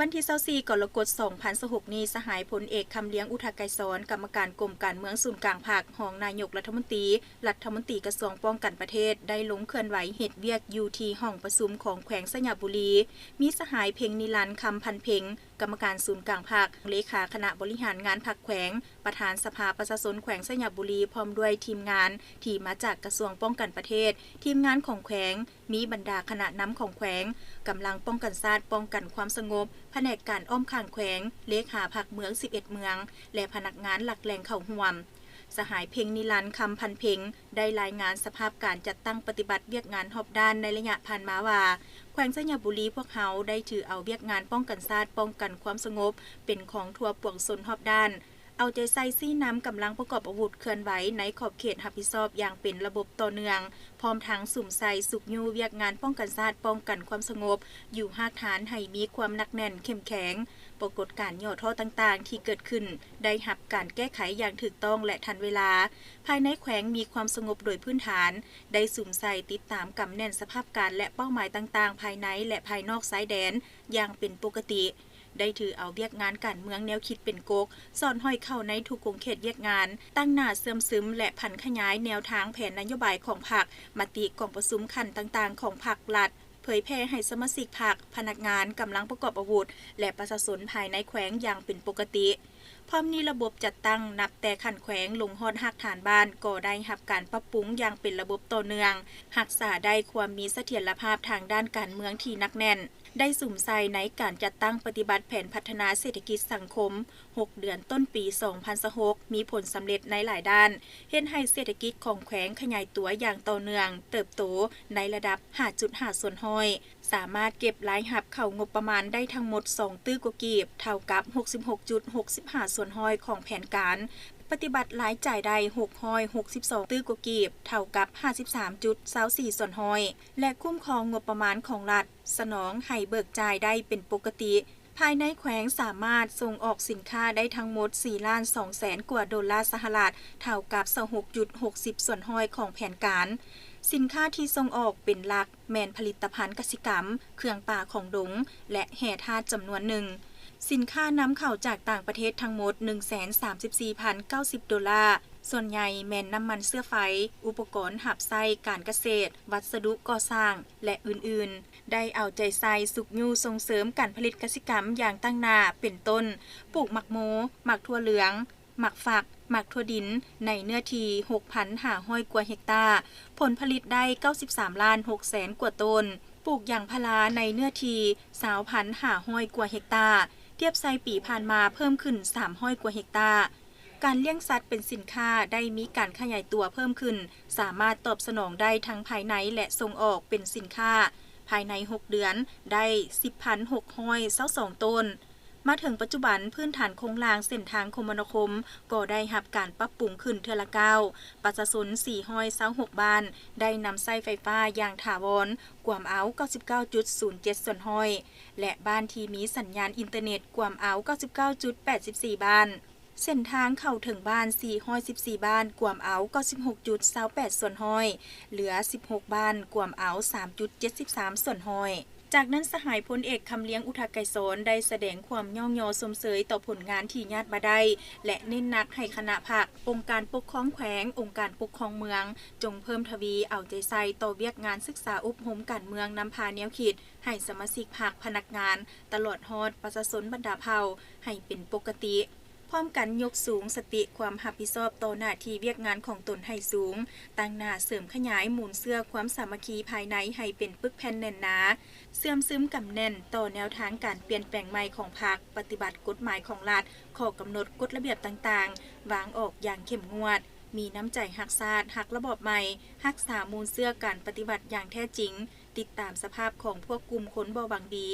ວັນທີຊາວສີ່ ກໍລະກົດ ສອງພັນຊາວຫົກນີ້, ສະຫາຍພົນເອກ ຄຳລຽງ ອຸທະໄກສອນ ກຳມະການກົມການເມືອງສູນກາງພັກ, ຮອງນາຍົກລັດຖະມົນຕີ, ລັດຖະມົນຕີກະຊວງປ້ອງກັນປະເທດ ໄດ້ລົງເຄື່ອນໄຫວເຮັດວຽກຢູ່ທີ່ຫ້ອງປະຊຸມຂອງແຂວງໄຊຍະບູລີ, ມີສະຫາຍ ເພັງນິລັນ ຄຳພັນເພັງ ກຳມະການສູນກາງພັກ, ເລຂາຄະນະບໍລິຫານງານພັກແຂວງ, ປະທານສະພາປະຊາຊົນແຂວງໄຊຍະບູລີ ພ້ອມດ້ວຍທີມງານທີ່ມາຈາກກະຊວງປ້ອງກັນປະເທດ, ທີມງານຂອງແຂວງ, ມີບັນດາຄະນະນຳຂອງແຂວງ, ກຳລັງປ້ອງກັນຊາດ, ປ້ອງກັນຄວາມສະຫງົບ, ພະແນກການອ້ອມຂ້າງແຂວງ, ເລຂາພັກເມືອງສິບເອັດເມືອງ ແລະ ພະນັກງານຫຼັກແຫຼ່ງເຂົ້າຮ່ວມ. ສະຫາຍ ເພັງນິລັນ ຄຳພັນເພັງ ໄດ້ລາຍງານສະພາບການຈັດຕັ້ງປະຕິບັດວຽກງານຮອບດ້ານໃນໄລຍະຜ່ານມາວ່າ, ແຂວງໄຊຍະບູລີພວກເຮົາໄດ້ຖືເອົາວຽກງານປ້ອງກັນຊາດ, ປ້ອງກັນຄວາມສະຫງົບ ເປັນຂອງທົ່ວປວງຊົນຮອບດ້ານ, ເອົາໃຈໃສ່ຊີ້ນຳກຳລັງປະກອບອາວຸດເຄື່ອນໄຫວໃນຂອບເຂດຮັບຜິດຊອບຢ່າງເປັນລະບົບຕໍ່ເນື່ອງ, ພ້ອມທັງສຸມໃສ່ຊຸກຍູ້ວຽກງານປ້ອງກັນຊາດ, ປ້ອງກັນຄວາມສະຫງົບຢູ່ຮາກຖານໃຫ້ມີຄວາມໜັກແໜ້ນເຂັ້ມແຂງ. ປາກົດການຫຍໍ້ທໍ້ຕ່າງໆທີ່ເກີດຂຶ້ນໄດ້ຮັບການແກ້ໄຂຢ່າງຖືກຕ້ອງ ແລະ ທັນເວລາ. ພາຍໃນແຂວງມີຄວາມສະຫງົບໂດຍພື້ນຖານ, ໄດ້ສຸມໃສ່ຕິດຕາມກຳແໜ້ນສະພາບການ ແລະ ເປົ້າໝາຍຕ່າງໆ ພາຍໃນ ແລະ ພາຍນອກຊາຍແດນຢ່າງເປັນປົກກະຕິ. ໄດ້ຖືເອົາວຽກງານການເມືອງແນວຄິດເປັນກົກ, ສອດຫ້ອຍເຂົ້າໃນທຸກຂົງເຂດວຽກງານ, ຕັ້ງໜ້າເຊື່ອມຊຶມ ແລະ ຜັນຂະຫຍາຍແນວທາງແຜນນະໂຍບາຍຂອງພັກ, ມະຕິກອງປະຊຸມຂັ້ນຕ່າງໆຂອງພັກລັດ, ເຜີຍແຜ່ໃຫ້ສະມາຊິກພັກ, ພະນັກງານ, ກຳລັງປະກອບອາວຸດ ແລະ ປະຊາຊົນພາຍໃນແຂວງຢ່າງເປັນປົກກະຕິ. ພ້ອມນີ້ລະບົບຈັດຕັ້ງນັບແຕ່ຂັ້ນແຂວງລົງຮອດຮາກຖານບ້ານ ກໍໄດ້ຮັບການປັບປຸງຢ່າງເປັນລະບົບຕໍ່ເນື່ອງ, ຮັກສາໄດ້ຄວາມມີສະຖຽນລະພາບທາງດ້ານການເມືອງທີ່ໜັກແໜ້ນ, ໄດ້ສຸມໃສ່ໃນການຈັດຕັ້ງປະຕິບັດແຜນພັດທະນາເສດຖະກິດສັງຄົມ ຫົກເດືອນຕົ້ນປີສອງພັນຊາວຫົກ ມີຜົນສຳເລັດໃນຫຼາຍດ້ານ, ເຮັດໃຫ້ເສດຖະກິດຂອງແຂວງຂະຫຍາຍຕົວຢ່າງຕໍ່ເນື່ອງ, ເຕີບໂຕໃນລະດັບຫ້າຈຸດຫ້າສ່ວນຮ້ອຍ, ສາມາດເກັບລາຍຮັບເຂົ້າງົບປະມານໄດ້ທັງໝົດສອງຕື້ກວ່າກີບ, ເທົ່າກັບຫົກສິບຫົກຈຸດຫົກສິບຫ້າສ່ວນຮ້ອຍຂອງແຜນການ, ປະຕິບັດລາຍຈ່າຍໄດ້ຫົກຮ້ອຍຫົກສິບສອງຕື້ກວ່າກີບ, ເທົ່າກັບຫ້າສິບສາມຈຸດຊາວສີ່ສ່ວນຮ້ອຍ ແລະ ຄຸ້ມຄອງງົບປະມານຂອງລັດ, ສະໜອງໃຫ້ເບີກຈ່າຍໄດ້ເປັນປົກກະຕິ. ພາຍໃນແຂວງສາມາດສົ່ງອອກສິນຄ້າໄດ້ທັງໝົດສີ່ລ້ານສອງແສນກວ່າໂດລາສະຫະລັດ, ເທົ່າກັບຊາວຫົກຈຸດຫົກສິບສ່ວນຮ້ອຍຂອງແຜນການ. ສິນຄ້າທີ່ສົ່ງອອກເປັນຫຼັກແມ່ນຜະລິດຕະພັນກະສິກຳ, ເຄື່ອງປ່າຂອງດົງ ແລະ ແຮ່ທາດຈຳນວນໜຶ່ງ. ສິນຄ້ານຳເຂົ້າຈາກຕ່າງປະເທດທັງໝົດໜຶ່ງແສນສາມສິບສີ່ພັນເກົ້າສິບໂດລາ, ສ່ວນໃຫຍ່ແມ່ນນ້ຳມັນເຊື້ອໄຟ, ອຸປະກອນຮັບໃຊ້ການກະເສດ, ວັດສະດຸກໍ່ສ້າງ ແລະ ອື່ນໆ. ໄດ້ເອົາໃຈໃສ່ຊຸກຍູ້ສົ່ງເສີມການຜະລິດກະສິກຳຢ່າງຕັ້ງໜ້າ ເປັນຕົ້ນ ປູກໝາກໂມ, ໝາກຖົ່ວເຫຼືອງ, ໝາກຝັກ, ໝາກຖົ່ວດິນ ໃນເນື້ອທີ່ຫົກພັນຫ້າຮ້ອຍກວ່າເຮັກຕາ, ຜົນຜະລິດໄດ້ເກົ້າສິບສາມລ້ານຫົກແສນກວ່າໂຕນ, ປູກຢາງພາລາໃນເນື້ອທີ່ຊາວພັນຫ້າຮ້ອຍກວ່າເຮັກຕາ, ທຽບໃສ່ປີຜ່ານມາເພີ່ມຂຶ້ນສາມຮ້ອຍກວ່າເຮັກຕາ. ການລ້ຽງສັດເປັນສິນຄ້າໄດ້ມີການຂະຫຍາຍຕົວເພີ່ມຂຶ້ນ, ສາມາດຕອບສະໜອງໄດ້ທັງພາຍໃນ ແລະ ສົ່ງອອກເປັນສິນຄ້າ. ພາຍໃນຫົກເດືອນໄດ້ສິບພັນຫົກຮ້ອຍຊາວສອງໂຕນ. ມາເຖິງປັດຈຸບັນ, ພື້ນຖານໂຄງລ່າງເສັ້ນທາງຄົມມະນາຄົມກໍໄດ້ຮັບການປັບປຸງຂຶ້ນເທື່ອລະກ້າວ. ປະຊາຊົນສີ່ຮ້ອຍຊາວຫົກບ້ານໄດ້ນຳໃຊ້ໄຟຟ້າຢ່າງຖາວອນ, ກວມເອົາເກົ້າສິບເກົ້າຈຸດສູນເຈັດສ່ວນຮ້ອຍ ແລະ ບ້ານທີ່ມີສັນຍານອິນເຕີເນັດ ກວມເອົາເກົ້າສິບເກົ້າຈຸດແປດສິບສີ່ບ້ານ. ເສັ້ນທາງເຂົ້າເຖິງບ້ານສີ່ຮ້ອຍສິບສີ່ບ້ານ ກວມເອົາເກົ້າສິບຫົກຈຸດຊາວແປດສ່ວນຮ້ອຍ, ເຫຼືອສິບຫົກບ້ານ ກວມເອົາສາມຈຸດເຈັດສິບສາມສ່ວນຮ້ອຍ. ຈາກນັ້ນ, ສະຫາຍພົນເອກ ຄຳລຽງ ອຸທະໄກສອນ ໄດ້ສະແດງຄວາມຍ້ອງຍໍຊົມເຊີຍຕໍ່ຜົນງານທີ່ຍາດມາໄດ້ ແລະ ເນັ້ນໜັກໃຫ້ຄະນະພັກ, ອົງການປົກຄອງແຂວງ, ອົງການປົກຄອງເມືອງ ຈົ່ງເພີ່ມທະວີເອົາໃຈໃສ່ຕໍ່ວຽກງານສຶກສາອົບຮົມການເມືອງນຳພາແນວຄິດ ໃຫ້ສະມາຊິກພັກ, ພະນັກງານ, ຕະຫຼອດຮອດປະຊາຊົນບັນດາເຜົ່າ ໃຫ້ເປັນປົກກະຕິ. ພ້ອມກັນຍົກສູງສະຕິຄວາມຮັບຜິດຊອບຕໍ່ໜ້າທີ່ວຽກງານຂອງຕົນໃຫ້ສູງ, ຕັ້ງໜ້າເສີມຂະຫຍາຍມູນເຊື້ອຄວາມສາມັກຄີພາຍໃນໃຫ້ເປັນປຶກແຜ່ນແໜ້ນໜາ, ເຊື່ອມຊຶມກຳແໜ້ນຕໍ່ແນວທາງການປ່ຽນແປງໃໝ່ຂອງພັກ, ປະຕິບັດກົດໝາຍຂອງລັດ, ຂໍ້ກຳນົດ, ກົດລະບຽບຕ່າງໆ ວາງອອກຢ່າງເຂັ້ມງວດ, ມີນ້ຳໃຈຮັກຊາດ, ຮັກລະບອບໃໝ່, ຮັກສາມູນເຊື້ອການປະຕິວັດຢ່າງແທ້ຈິງ, ຕິດຕາມສະພາບຂອງພວກກຸ່ມຄົນບໍ່ຫວັງດີ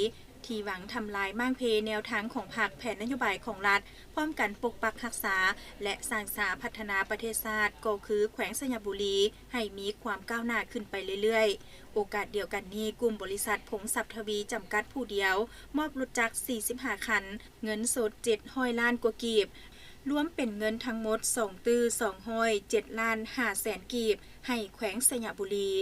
ທີ່ຫວັງທຳລາຍມ້າງເພແນວທາງຂອງພັກ, ແຜນນະໂຍບາຍຂອງລັດ, ພ້ອມກັນປົກປັກຮັກສາ ແລະ ສ້າງສາພັດທະນາປະເທດຊາດ ກໍຄືແຂວງໄຊຍະບູລີ ໃຫ້ມີຄວາມກ້າວໜ້າຂຶ້ນໄປເລື້ອຍໆ. ໂອກາດດຽວກັນນີ້, ກຸ່ມບໍລິສັດ ພົງຊັບທະວີ ຈຳກັດຜູ້ດຽວ ມອບລົດຈັກສີ່ສິບຫ້າຄັນ, ເງິນສົດເຈັດຮ້ອຍລ້ານກວ່າກີບ, ລວມເປັນເງິນທັງໝົດສອງຕື້ສອງຮ້ອຍເຈັດລ້ານຫ້າແສນກີບ ໃຫ້ແຂວງໄຊຍະບູລີ.